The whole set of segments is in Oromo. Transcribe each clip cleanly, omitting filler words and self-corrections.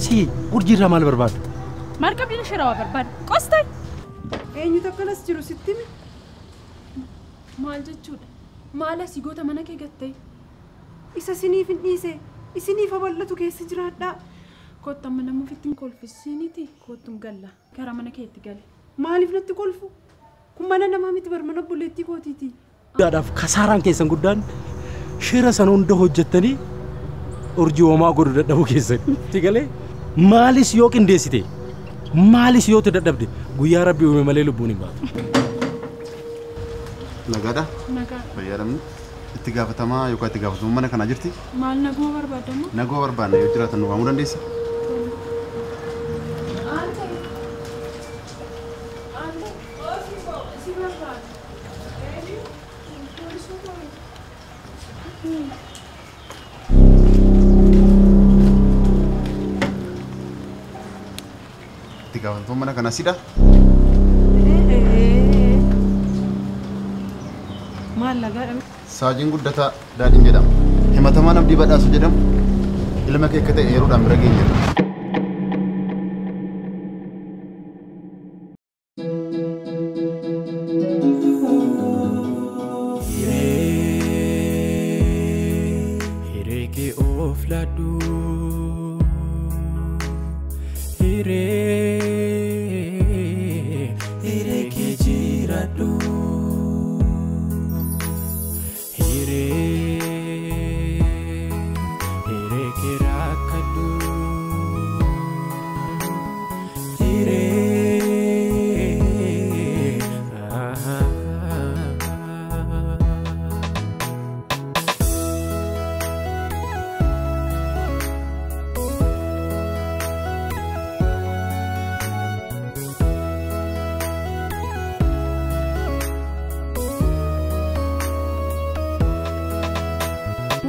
Si urjiirraa maal barbaaddu? Maal qabdiin isheerraa waa barbaaddu? Qostay! Eenyutu akkanas jiru sitti himi? Maal jechuudha? Maal asii goota mana kee gattee? Isa isiniif hin dhiise, isiniif babal'atu keessa jiraadhaa. Kottu amma nama ofitti hin kolfisiiniti kottum galla gara mana keetti gale. Maaliif natti kolfu? Kun mana namaa miti bar mana obboleettii kootiiti. Guddaadhaaf kasaaraan keessan guddaan shira sana hunda hojjettanii urjii homaa godhu dadhabuu keessan. Itti galee maalis yoo qindeessite maalis yoo dadhabde guyyaa rabbi uume malee lubbuun hin baatu. Nagaadha? Nagaa. Fayyadamni itti gaafatamaa yookaan itti gaafatamummaa mana kanaa jirti? Maal naguma barbaadamu? Naguma barbaanna yoo jiraatan nu waamuu dandeessa? Itti gaafatamummaa mana kanaa sidha? Maal nagaadha? Saajiin Guddataa Daadhiin jedhama. Himatamaan Abdii Badhaasu jedhamu ilma kee akka ta'e yeroodhaan bira geenyeerra. Hiree kee of laadhu. Hiree hiree kee jiraadhu. Hiree hiree kee rakkadhu. Hiree.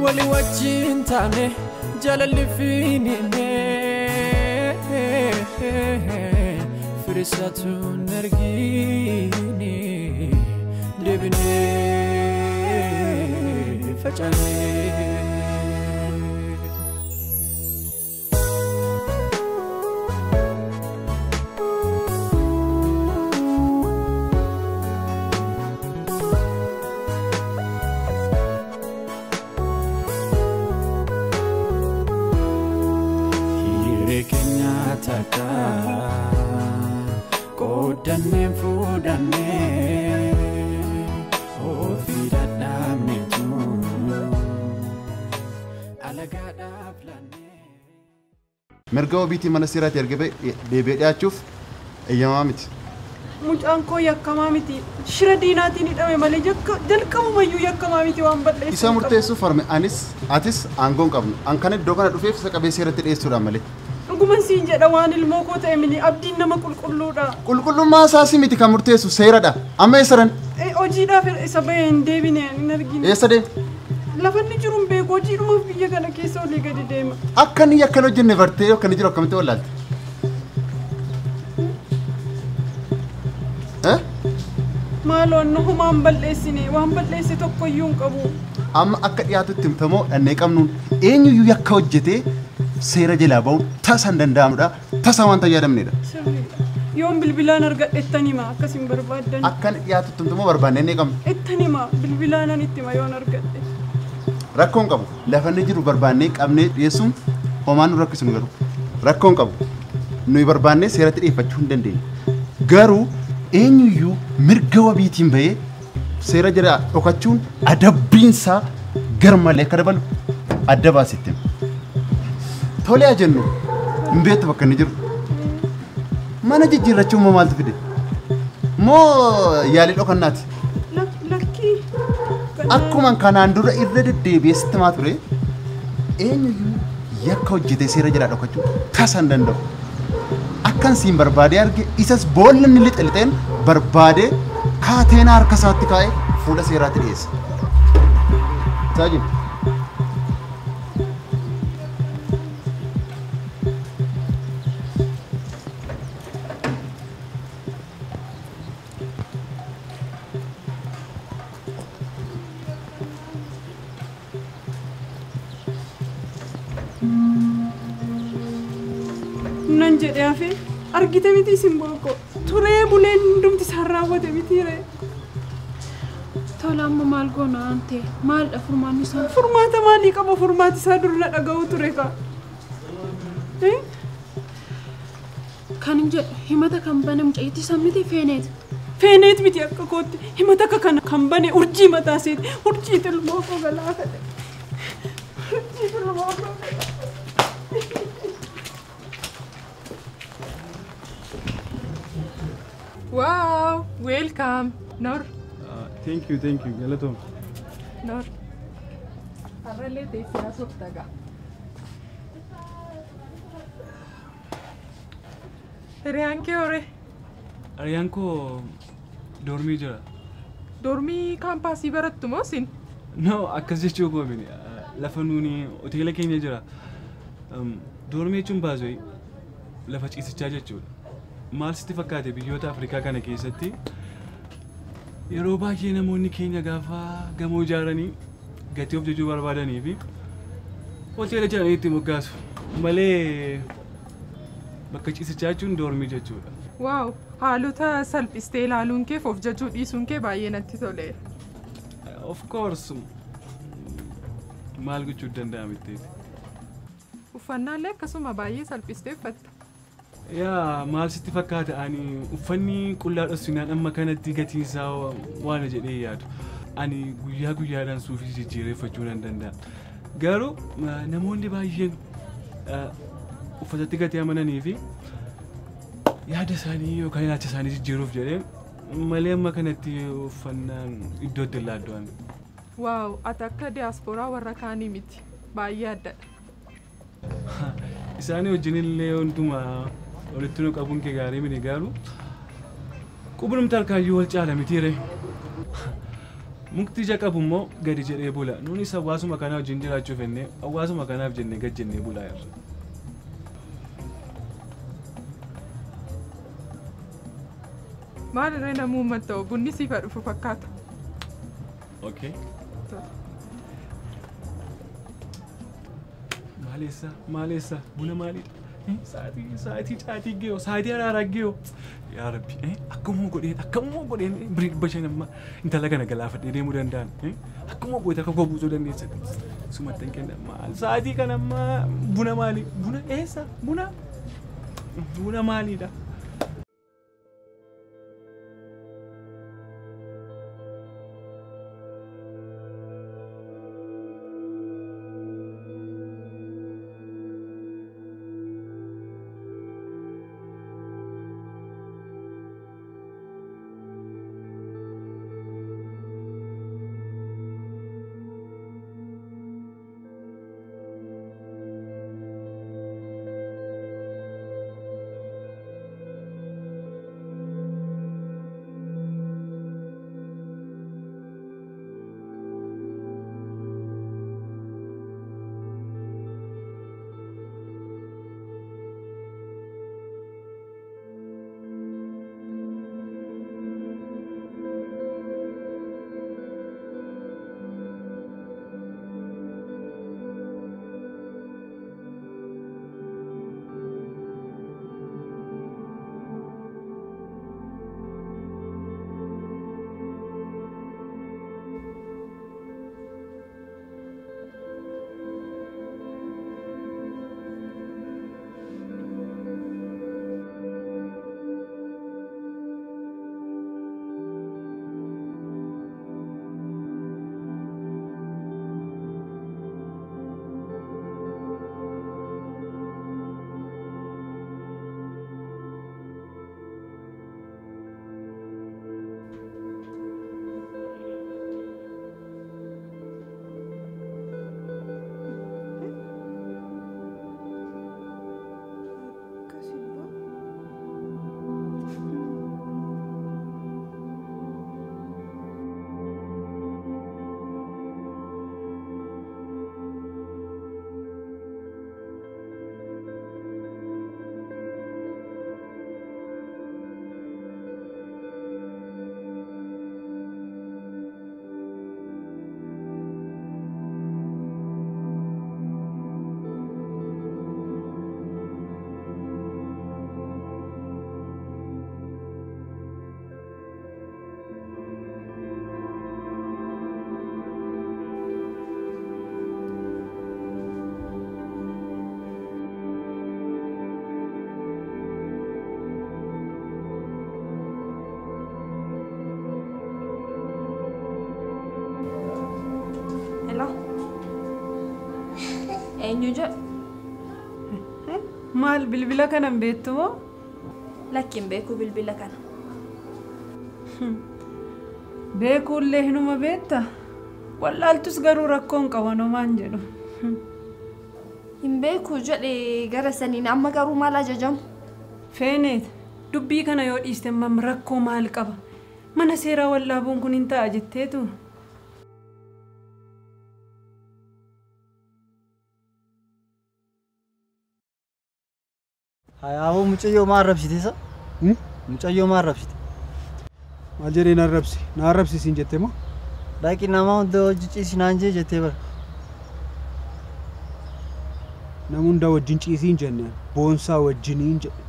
Wali wajjin taane jaalalli fiinine firisatu nargine deebine facaane. Takka qoodannee fuudhannee ofii dadhabneetu alagaadhaaf laannee. Mirga wabiitii mana seeraatti erga deebi'ee dhiyaachuuf eeyyamamaa miti. Mucaan koo yakkamaa miti. Shira diinaatiin hidhame malee jalqabumayyuu yakkamaa miti waan balleessu. Isa murteessuuf harme anis atis aangoo hin qabnu. An kan iddoo kana dhufeef isa qabee seeratti dhiyeessuudhaan malee. Dhuguman siin jedha waan ilmoo koo ta'e mini abdiin nama qulqulluudha. Qulqullummaa isaas miti kan murteessu seeradha. Amma eessaran? Hojiidhaaf isa bahee hin deebine hin argine. Eessa deeme? Lafa inni jiru hin beeku hojiidhumaaf biyya kana keessa olii gadi deema. Akka inni yakka hin hojjenne bartee akka inni jiru akkamitti wallaalte? Maaloo anna homaa hin balleessine waan balleesse tokkoyyuu hin qabu. Amma akka dhiyaatutti himtamoo dhannee qabnuun eenyuyyuu yakka hojjetee seera jalaa ba'uun tasa hin danda'amudha. Tasa waan tajaajamnedha. Sirriidha. Yoon bilbilaan argadhe ittan hima akkas hin barbaaddan. Akka dhiyaatutti himtamoo barbaannee ni qabnu. Ittan hima bilbilaanan itti hima yoon argadhe. Rakkoo hin qabu. Lafa inni jiru barbaannee qabnee dhiyeessuun homaa nu rakkisu garuu. Rakkoo hin qabu. Nuyi barbaannee seeratti dhiyeeffachuu hin dandeenyu. Garuu eenyuyyuu mirga wabiitiin bahee seera jalaa dhokachuun adabbiinsaa garmalee akka dabalu adda baasitti. Tolee jennu hin beektu bakka inni jiru. Mana jijjiirrachuu immoo maaltu fide? Moo yaalii dhokannaati? Lakkii. Akkuma kanaan dura irra deddeebi'ee sitti himaa ture eenyuyyuu yakka hojjetee seera jalaa dhokachuu tasa hin danda'u. Akkan siin barbaadee arge isas boolla inni lixe lixeen barbaadee kaateenaa harka isaatti kaa'ee fuula seeraatti dhiyeessa. Saajin. Nan jedhee hafe argite miti simboo turee buleen hundumti isaan raawwate miti ree. Tola amma maal goona aantee maaldha furmaanni isaa? Furmaata maalii qaba furmaati isaa dur na dhaga'u ture kaa. Kan hin jedhu himata kan bane mucayyittii san miti feeneet. Feeneet miti akka kootti himata akka kana kan bane urjii mataa isheeti urjii tilmoo koo galaafate. Urjii tilmoo koo galaafate. Wow, welcome. Noor. Thank you, Galatom. Noor. Har'allee teessee haasofta gaa. Hiriyaan kee horee? Hiriyaan koo doormii jira. Doormii kaampaasii barattu moo isin? No, akkas jechuu koo miti. Lafa nuuni hoteela keenya jira. Doormii jechuun baasoo lafa ciisichaa jechuudha. Maal sitti fakkaate biyyoota Afrikaa kana keessatti yeroo baay'ee namoonni keenya gaafa gamoo ijaaranii gatii of jajuu barbaadanii fi hoteela jedhanii itti moggaasu malee bakka ciisichaa jechuun doormii jechuudha. Waaw, haalota salphistee ilaaluun kee of jajuu dhiisuun kee baay'ee natti toleera. Of course maal gochuu danda'am itteeti. Uffannaallee akkasuma baay'ee salphistee uffatta. Yaa maal sitti fakkaata ani uffanni qullaa dhossinaan amma kanatti gatiin isaa waan jedhee yaadu. Ani guyyaa guyyaadhaan suufii jijjiirreeffachuu nan danda'a. Garuu namoonni baay'een uffatatti gatii amananii fi yaada isaanii yookaan ilaalcha isaanii jijjiiruuf jedhee malee amma kanatti uffannaan iddoo itti laaddu. Waaw, ati akka diyaasporaa warra kaanii miti. Baay'ee addadha. Isaanii wajjin illee hundumaa walitti nu qabuun kee gaarii miti garuu qubnumti harkaayyuu wal caala miti ree. Mukti ija qabu immoo gadi jedhee bula. Nuunis hawaasuma kanaa wajjin jiraachuuf jennee hawaasuma kanaaf jennee gad jennee bulaa jirra. Maal irree namuu uummata bunni siif haa dhufu fakkaata. Okay. Maaleessa maaleessa buna maalidha? Sa'aatii caatii geeyo sa'aatii araaraa geeyo. Yaa Rabbi akkamuma godheen birii 500 amma intala kana galaafadhee deemuu danda'an akkamuma godhee akka koo buusuu dandeessan sumattan kenna maal sa'aatii kana amma buna maali buna eessa buna maalidha? Eenyu jedhu? Maal bilbila kana hin beektu moo? Lakki hin beeku bilbila kana. Beekuullee hinuma beekta? Wallaaltus garuu rakkoo hin qaban homaan jedhu. Hin beeku jedhe gara saniin amma garuu maal ajajamu? Feeneet dubbii kana yoo dhiiste mam rakkoo maal qaba? Mana seeraa wallaabuun kun hin ta'a jetteetu. Hayaaboo mucayyoo maal arrabsite isa? Mucayyoo maal arrabsite? Maal jedhee na arrabsi? Na arrabsi siin jette moo? Dhaqi nama hunda hojii ciisi naan jee jettee bara. Nama hunda wajjin ciisii hin jenne boonsaa wajjiniin jedhe.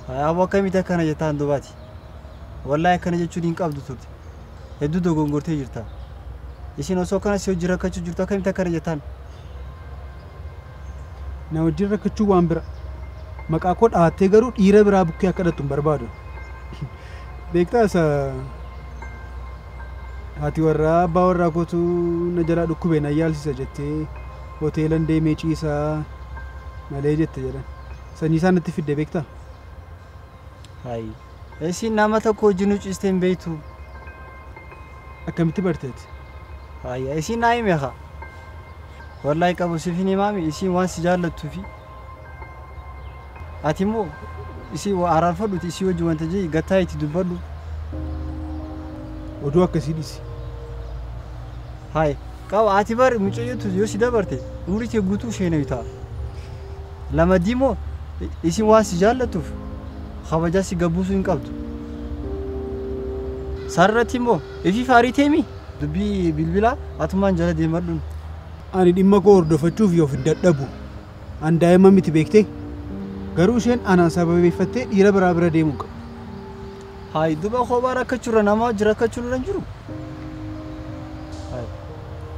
Hayaaboo akkamitti akkana jettaan dubaati? Wallaahi akkana jechuun hin qabdu turte. Hedduu dogongortee jirta. Isin osoo akkana si hojii rakkachuu jirtu akkamitti akkana jettaan? Na wajjin rakkachuu waan bira. Maqaa koo dhaattee garuu dhiira biraa bukkee akka dhattu hin barbaadu. Beektaa isa haati warraa abbaa warraa kootu na jalaa dhukkube na yaalsisa jettee hoteelan deemee ciisaa malee jette jedhan. Sanyii isaa natti fidde beektaa? Hayi. Isin nama tokko wajjin ciistee hin beektu. Akkamitti barteeti? Hayi isin naa hime haa. Wallaahi qabu siif hin himaami isin waan si jaallattuu fi ati immoo isii araarfadhuti isii wajjin wanta jee gattaa itti dubbadhu. Oduu akkasii dhiisi. Hayi qaba ati bar mucayyootu yoo si dabarte umurii kee guutuu isheen ta'a. Lama diimoo isin waan si jaallattuuf kabajaa si gabbuusuu hin qabdu. Sararratti immoo ifii faarii teemi dubbii bilbilaa atumaan jala deemadhuun. Ani dhimma koo hordofachuuf yoo hin dadhabu. An daa'ima miti beektee? Garuu isheen anaan sababeeffattee dhiira biraa bira deemuu qabdi. Hayi duba kophaa rakkachuurra nama wajjin rakkachuun irra hin jiru.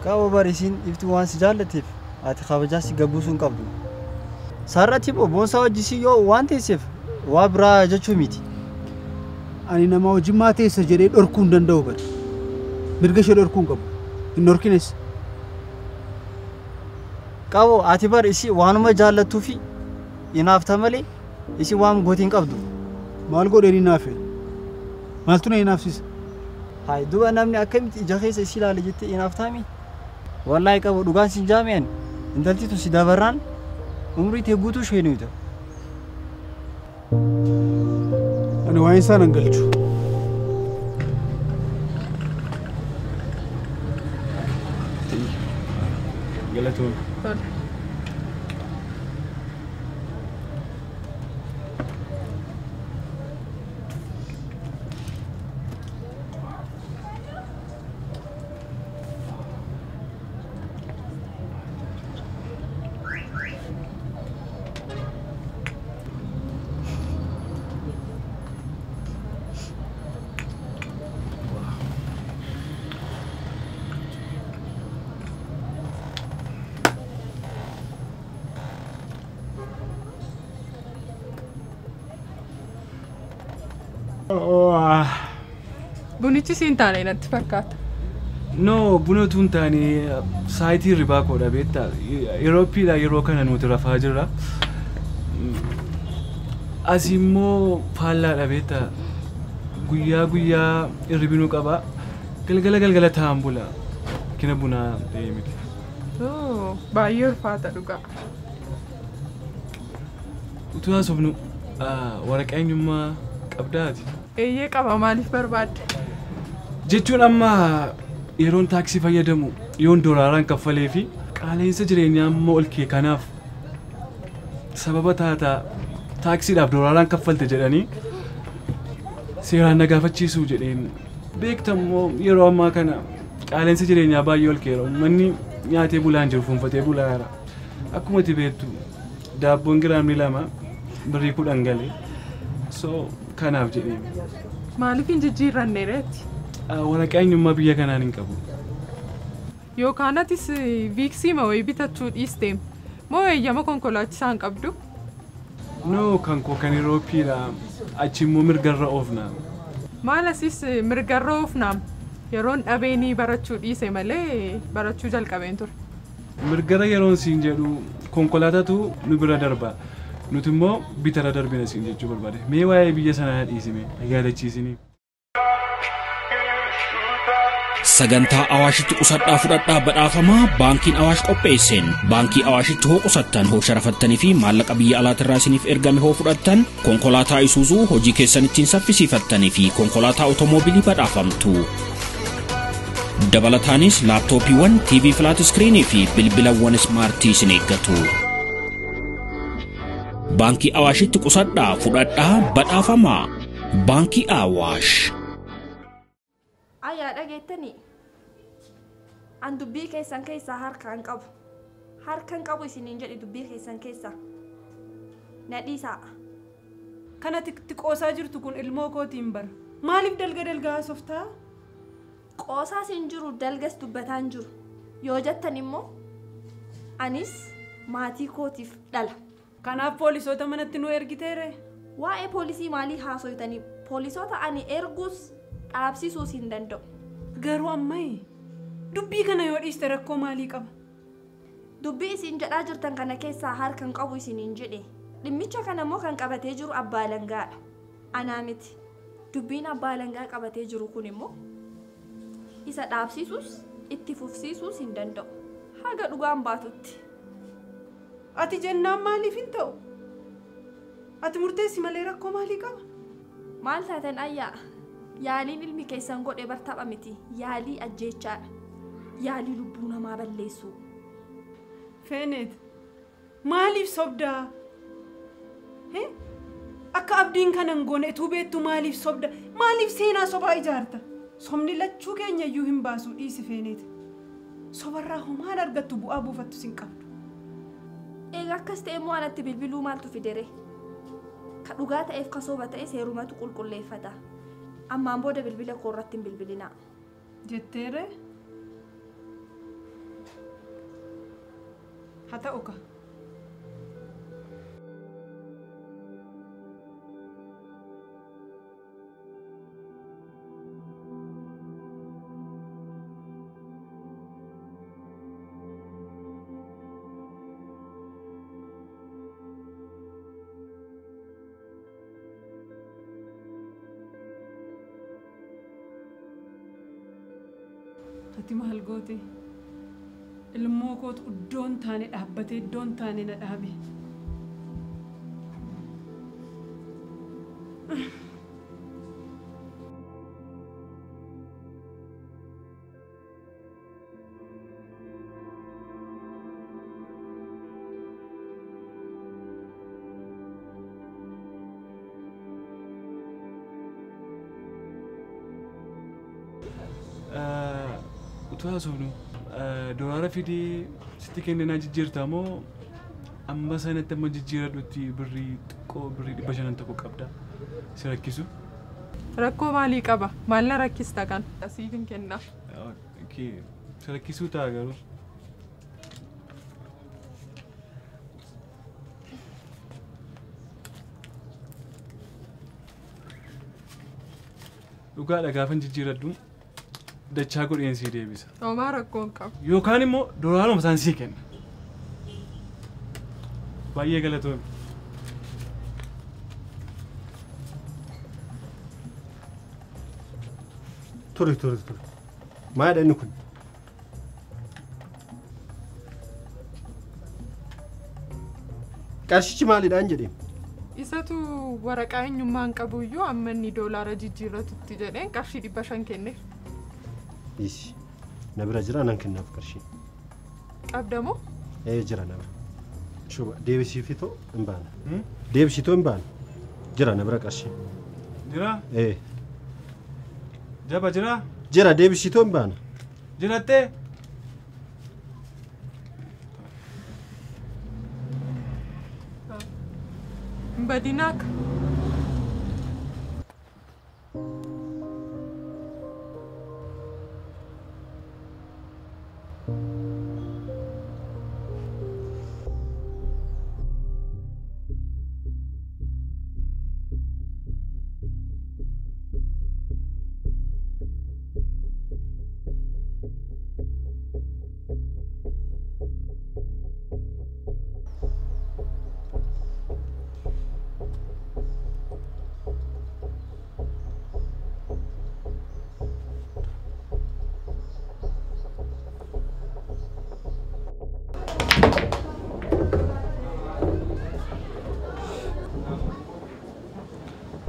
Qaba bar isiin ifti waan si jaallatteef ati kabajaa si gabbuusuu hin qabdu. Sararratti immoo boonsaa wajjin yoo waan teesseef waa biraa jechuu miti. Ani nama wajjin maa teessa jedhee dhorkuu hin danda'u bara. Mirga ishee dhorkuu hin qabu. Hin dhorkines. Qabo ati bar isii waanuma jaallattuu fi hinaafta malee isii waan gootii hin qabdu. Maal godheen hinaafe? Maaltu na hinaafsisa? Hayi duba namni akkamitti ija keessa isii ilaale jettee hinaaftaami? Wallaahi qabu dhugaan sin jaame ani intalti tun si dabarraan umrii tee guutuu ishee nuyi ta'a. Ani waa'ee isaa nan galchu. Galatoon. Bunichi siin taane natti fakkaata. No, buna utuu hin taane saayitii hirribaa koodha beektaa. Yeroopiidha yeroo kana nuti rafaa jirra. As immoo faallaadha beektaa. Guyyaa guyyaa hirribinuu qaba. Galgala galgala taa'an bula. Kina bunaa ta'ee miti. Baay'ee ulfaata dhugaa. Utuu haasofnu waraqaa eenyummaa qabdaati. Eeyyee qaba maaliif barbaadde? Jechuun amma yeroon taaksii fayyadamu yoon doolaaraan kaffalee fi qaala'insa jireenyaa amma ol kee kanaaf sababa taataa taaksiidhaaf doolaaraan kaffalte jedhanii seeraan na gaafachiisuu jedheen beektammoo yeroo ammaa kana qaala'insa jireenyaa baay'ee ol keera uummanni nyaatee bulaan jiru fuunfatee bulaa jira. Akkuma ati beektu daabboon giraamni 2 birrii 10 galee so kanaaf jedheen. Maaliif hin jijjiirranne reetti? Waraqaa eenyummaa biyya kanaan hin qabu. Yookaan atis viiksii ma wayii bitachuu dhiisteem moo eeyyama konkolaachisaa hin qabdu? No, kan koo kan Yeroopiidha. Achi immoo mirgarra oofna. Maal asis mirgarra oofnaam? Yeroon dhabeenii barachuu dhiise malee barachuu jalqabeen ture. Mirgara yeroon siin jedhu konkolaataatu nu bira darba. Nuti immoo bitara darbina siin jechuu barbaade. Mee waa'ee biyya sanaa dhiisime yaadachiisini. Sagantaa Awaashitti qusadhaa fudhadhaa badhaafamaa baankiin Awaash qopheesseen baankii Awaashitti hoo qusattan hoo sharafattanii fi maallaqa biyya alaatirraa isiniif ergame hoo fudhattan konkolaataa Isuuzuu hojii keessan ittiin saffisiifattanii fi konkolaataa otomoobilii badhaafamtu. Dabalataanis laaptooppiiwwan, TV flat iskiriinii fi bilbilawwan ismaartii isin eeggatu. Baankii Awaashitti qusadhaa fudhadhaa badhaafamaa. Baankii Awaash. Ayyaa dhageettanii an dubbii keessan keessaa harka hin qabu. Harka hin qabu isiniin jedhi dubbii keessan keessaa. Na dhiisaa. Kanatti qoosaa jirtu kun ilmoo kootiin bara. Maaliif dalga dalga haasoftaa? Qoosaas hin jiru dalgas dubbataa hin jiru. Yoo jettan immoo anis maatii kootiif dhala. Kanaaf poolisoota manatti nu ergiteere? Waa'ee poolisii maalii haasoftanii? Poolisoota ani erguus dhaabsisuus hin danda'u. Garuu ammayi dubbii kana yoo dhiiste rakkoo maalii qaba? Dubbii isin jedhaa jirtan kana keessaa harka hin qabu isiniin jedhe. Dhimmicha kana immoo kan qabatee jiru abbaa langaadha. Anaa miti. Dubbiin abbaa langaa qabatee jiru kun immoo isa dhaabsisuus itti fufsiisuus hin danda'u. Haga dhugaan baatutti. Ati jennaan maaliif hin ta'u? Ati murteessi malee rakkoo maalii qaba? Maal taatan ayyaa? Yaaliin ilmi keessan godhe bar tapha miti. Yaalii ajjeechaadha. Yaalii lubbuu namaa balleessu. Feeneet, maaliif sobdaa? Akka abdiin kana hin goone utuu beektu maaliif sobda? Maaliif seenaa sobaa ijaarta? Sobni lachuu keenya iyyuu hin baasu dhiisi Feeneet. Sobarraa homaan argattu bu'aa buufattus hin qabdu. Egaa akkas ta'e immoo anatti bilbiluu maaltu fidere? Ka dhugaa ta'eef ka soba ta'e seerumatu qulqulleeffata. Ammaan booda bilbila koo irratti hin bilbilinaa. Jetteere? Haa ta'u ka. Ati maal goote? Ilmoo kootu iddoon taane dhaabbatee iddoon taane na dhaabe. Utuu haasofnu doolaara fidee sitti kenninaa jijjiirta moo amma sanatti amma jijjiiradhutti birrii xiqqoo birrii 500 qabda si rakkisu? Rakkoo maalii qaba? Maal na rakkista kan? Siif hin kenna. Si rakkisuu ta'a garuu. Dhugaadha gaafan jijjiiradhu dachaa godheen sii deebisa. Homaa rakkoo hin qabu. Yookaan immoo doolaaruma isaan sii kenna. Baay'ee galatoomi. Ture ture ture. Maalidha inni kun? Qarshichi maalidhaan jedhee? Isatu waraqaa eenyummaa hin qabu iyyuu amma inni doolaara jijjiirratutti jedheen qarshii 500 kenneef. Dhiisi. Na bira jira nan kennaaf qarshii. Qabda moo? Ee jira na bira. Shuba deebisiifitoo hin baana. Deebisitoo hin baana. Jira na bira qarshii. Jira? Ee. Jaba jira? Jira deebisitoo hin baana. Jirattee? Hin badinaa akka.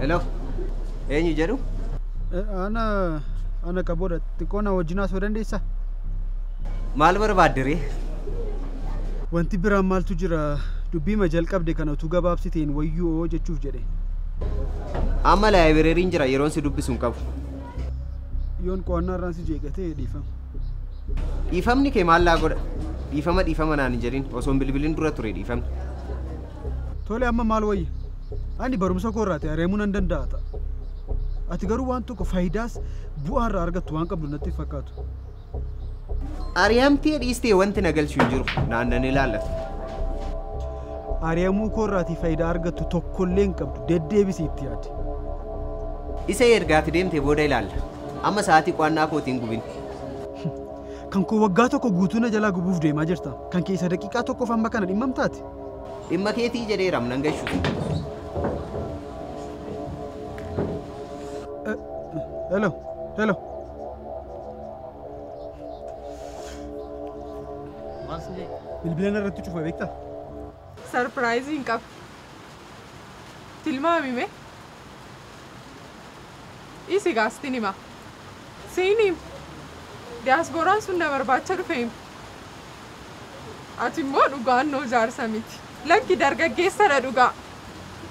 Hello. Eenyu jedhu? Ana qaboodha. Xiqqoo na wajjin haasa'uu dandeessaa? Maal barbaadde ree? Wanti biraan maaltu jira? Dubbii jalqabde kana utuu gabaabsiteen wayyoo jechuuf jedhe. Amma laayibireeriin jira yeroon si dubbisu hin qabu. Yoon qo'annaa irraan si jeeqatee dhiifama. Dhiifamni kee maal laa godha? Dhiifama dhiifama naan hin jedhin osoo hin bilbilin dura ture dhiifamni. Tole amma maal wayya? Ani barumsa koo irraa ta'e areemuu nan danda'a ta'a. Ati garuu waan tokko faayidaas bu'aa irraa argattu waan qabdu natti fakkaatu. Ari'amtee dhiistee wanti na galchu hin jiru naannan ilaallatu. Ari'amuu koo irraatii faayidaa argattu tokkollee hin qabdu deddeebisii itti yaadi. Isa ergaati deemtee booda ilaalla. Amma sa'aatii qo'annaa kootiin gubin. Kan koo waggaa tokko guutuu na jalaa gubuuf deemaa jirta. Kan keessa daqiiqaa tokkoof amma kana dhimmamtaati. Dhimma keetii jedheeram nan gashu. Hello, hello. Bilbila irratti cufa beektaa? Sarpiraayizii hin qabu. Tilmaami mee? Isi gaastiin hima. Siin hima. Diyaaspooraan sun na barbaacha dhufe hima. Ati immoo dhugaan noo jaarsa miti. Lakki dargaggeessadha dhugaa.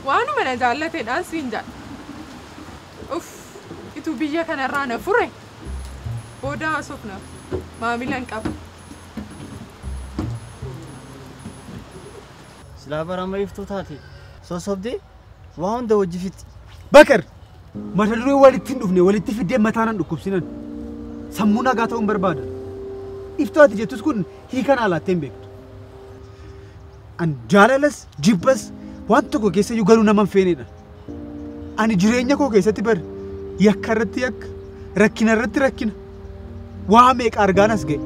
Waanuma na jaallateedhaan siin jedha. Uff, ituu biyya kanarraa na fure. Booda haasofna. Maamila hin qabu. Silaa bara iftuu taate sossobdee waa hunda hojii fixi. Bakar! Mata duree walitti hin dhufne walitti fiddee mataa nan dhukkubsinan. Sammuu nagaa ta'uun barbaada. Iftuu ati jettus kun hiikan alaattee hin beektu. An jaalalas jibbas waan tokko keessa iyyuu galuu nama hin feenedha. Ani jireenya koo keessatti bar yakka irratti yakka, rakkina irratti rakkina. Waa meeqa argaan as ga'e.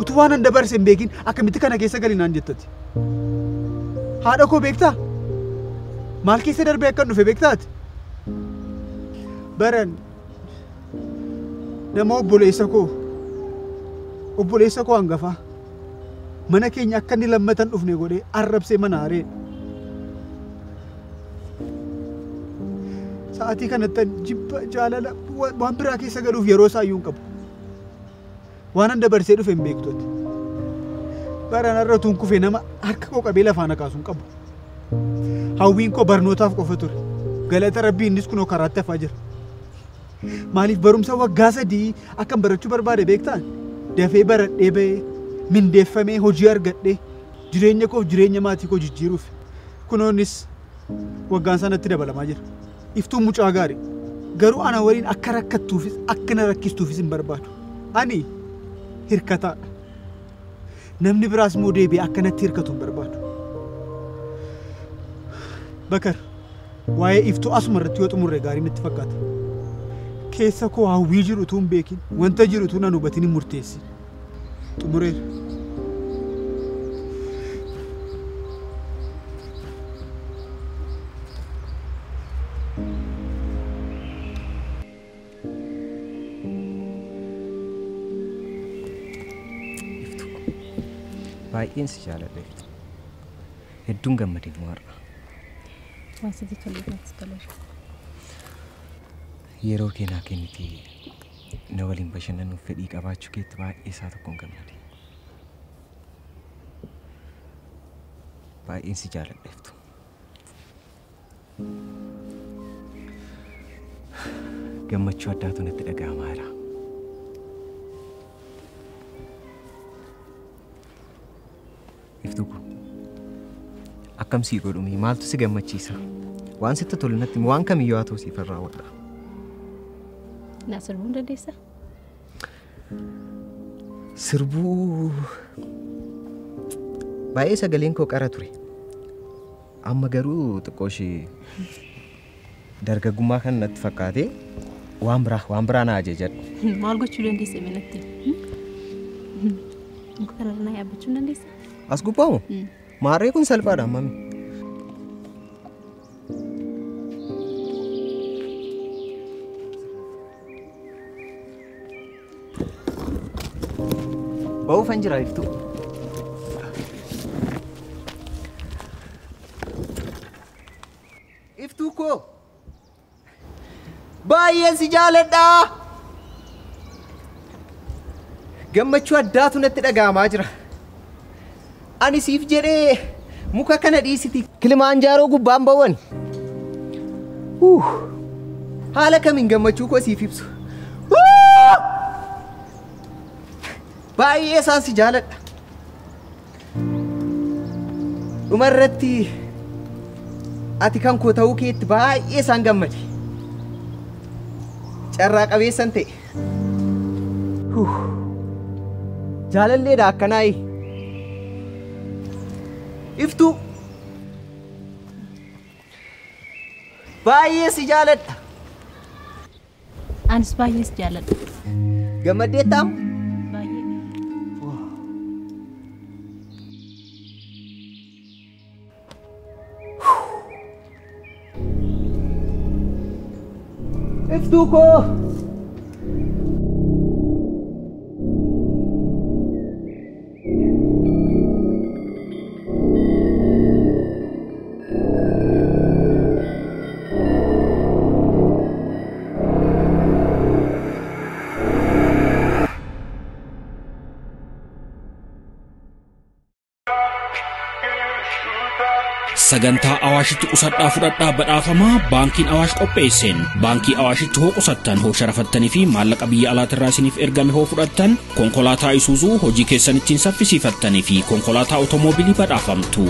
Utuu waan an dabarse hin beekin akkamitti kana keessa gali naan jettati. Haadha koo beektaa? Maal keessa darbee akkan dhufe beektaati? Baran nama obboleessa koo hangafaa mana keenya akka inni lammatan dhufne godhee arrabsee mana areedha. Sa'aatii kanatti jibba jaalala waan biraa keessa galuuf yeroo isaa iyyuu hin qabu. Waan an dabarsee dhufe hin beektu ati. Baran irra utuun kufee nama harka koo qabee lafaa na kaasu hin qabu. Hawwiin koo barnootaaf qofa ture. Galata Rabbii innis kunoo karaatti hafaa jira. Maaliif barumsa waggaa 3 akkan barachuu barbaade beektaa? Dafee baradhee ba'ee mindeeffamee hojii argadhee jireenya koof jireenya maatii koo jijjiiruuf. Kunoonis waggaan sanatti dabalamaa jira. Iftuun mucaa gaarii. Garuu ana waliin akka rakkattuufis akka na rakkistuufis hin barbaadu. Ani hirkataadha. Namni biraas immoo deebi'ee akka natti hirkatu hin barbaadu. Bakar, waa'ee iftuu asuma irratti yoo xumurre gaarii natti fakkaata. Keessa koo hawwii jiru utuu hin beekin, wanta jiru utuu nan hubatin hin murteessin. Xumureera. Baay'een si jaaladha iftu. Hedduun gammadee immoo har'a. Waan sitti tole natti toleera. Yeroo kee naa kennitee na waliin bashannanuuf fedhii qabaachuu keetti baay'ee isaa tokkoon gammade. Baay'een si jaaladha iftu. Gammachuu addaatu natti dhaga'amaa jira. Iftuu koo akkam sii godhumii maaltu si gammachiisa? Waan sitti tolu natti himi waan kamiyyuu haa ta'u siif raawwadha. Na sirbuu hin dandeessaa? Sirbuu baay'ee sagaleen koo qara ture. Amma garuu xiqqoo ishee dargaggummaa kan natti fakkaate waan biraa na ajajadhu. Maal gochuu dandeessa mee natti? Muka kanarra na yaabbachuu hin dandeessaa? As gubbaamu? Maarree kun salphaadha mami. Ba'uufan jira iftuu. Iftuu Baay'een si jaaladha. Gammachuu addaatu natti dhaga'amaa jira. Ani siif jedhee muka kana dhiisiti Kilimanjaaroo gubbaan ba'uun. Haala kamiin gammachuu koo siif ibsu. Baay'ee isaan si jaaladha. Dhumarratti ati kan koo ta'uu keetti baay'ee isaan gammade. Carraa qabeessan ta'e. Jaalalleedha akkanaayi. Iftuu. Baay'ee si jaaladha. Anis baay'ee si jaaladha. Gammaddeettaa? Baay'ee. Iftuu koo. Sagantaa Awaashitti qusadhaa fudhadhaa badhaafamaa baankiin Awaash qopheesseen baankii Awaashitti hoo qusattan hoo sharafattanii fi maallaqa biyya alaatirraa isiniif ergame hoo fudhattan konkolaataa Isuuzuu hojii keessan ittiin saffisiifattanii fi konkolaataa otomoobilii badhaafamtu.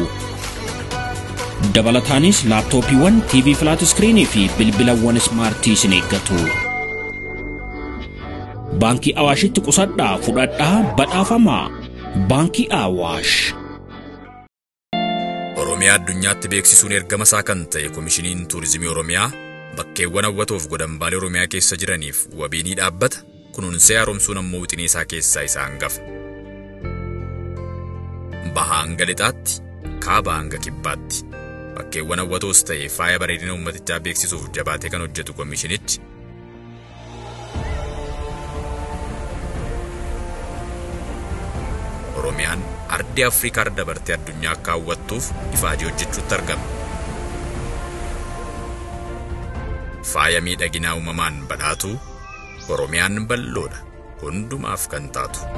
Dabalataanis laaptooppiiwwan, TV filaat iskiriinii fi bilbilawwan ismaartii isin eeggatu. Baankii Awaashitti qusadhaa fudhadhaa badhaafamaa. Baankii Awaash. Oromiyaa addunyaatti beeksisuun ergama isaa kan ta'e Komishiniin Turizimii Oromiyaa bakkeewwan hawwatoof godambaalee Oromiyaa keessa jiraniif wabii ni dhaabbata. Kunuunsee haaromsuun ammoo wixinee isaa keessaa isa hangafa. Bahaa hanga lixaatti, kaabaa hanga kibbaatti. Bakkeewwan hawwatoos ta'e faaya bareedina uummatichaa beeksisuuf jabaatee kan hojjetu komishinichi Oromiyaan ardii Afrikaa irra dabartee addunyaa akka hawwattuuf ifaajee hojjechuutti argama. Faaya miidhaginaa uumamaan badhaatu Oromiyaan bal'oodha hundumaaf kan taatu.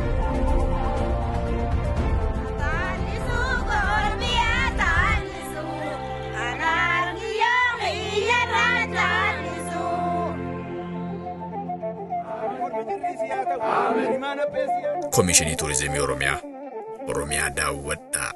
Komishinii Turizimii Oromiyaa. Oromiyaa daawwadhaa.